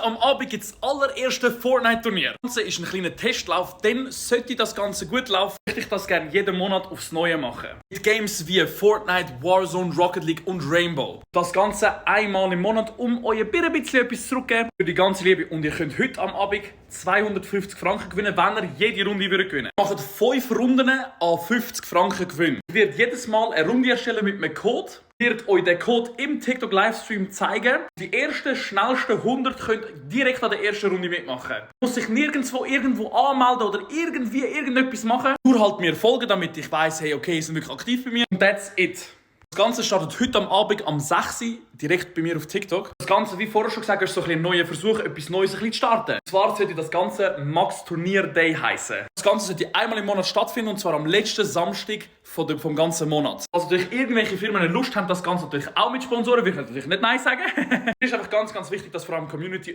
Heute am Abend gibt es das allererste Fortnite-Turnier. Das Ganze ist ein kleiner Testlauf, dann sollte das Ganze gut laufen, möchte ich das gerne jeden Monat aufs Neue machen. Mit Games wie Fortnite, Warzone, Rocket League und Rainbow. Das Ganze einmal im Monat, um euch ein bisschen etwas zurückzugeben für die ganze Liebe. Und ihr könnt heute am Abend 250 Franken gewinnen, wenn ihr jede Runde gewinnen würdet. Wir machen 5 Runden an 50 Franken Gewinn. Ich werde jedes Mal eine Runde erstellen mit einem Code. Ich werde euch den Code im TikTok-Livestream zeigen. Die ersten, schnellsten 100 könnt direkt an der ersten Runde mitmachen. Muss sich nirgendwo irgendwo anmelden oder irgendwie irgendetwas machen. Nur halt mir folgen, damit ich weiss, hey, okay, sie sind wirklich aktiv bei mir. Und that's it. Das Ganze startet heute am Abend am 6 Uhr, direkt bei mir auf TikTok. Das Ganze, wie vorher schon gesagt, ist so ein neuer Versuch, etwas Neues zu starten. Und zwar sollte das Ganze Max Turnier Day heißen. Das Ganze sollte einmal im Monat stattfinden, und zwar am letzten Samstag vom ganzen Monat. Also durch irgendwelche Firmen Lust haben, das Ganze natürlich auch mit Sponsoren, will ich natürlich nicht Nein sagen. Es ist einfach ganz wichtig, dass vor allem die Community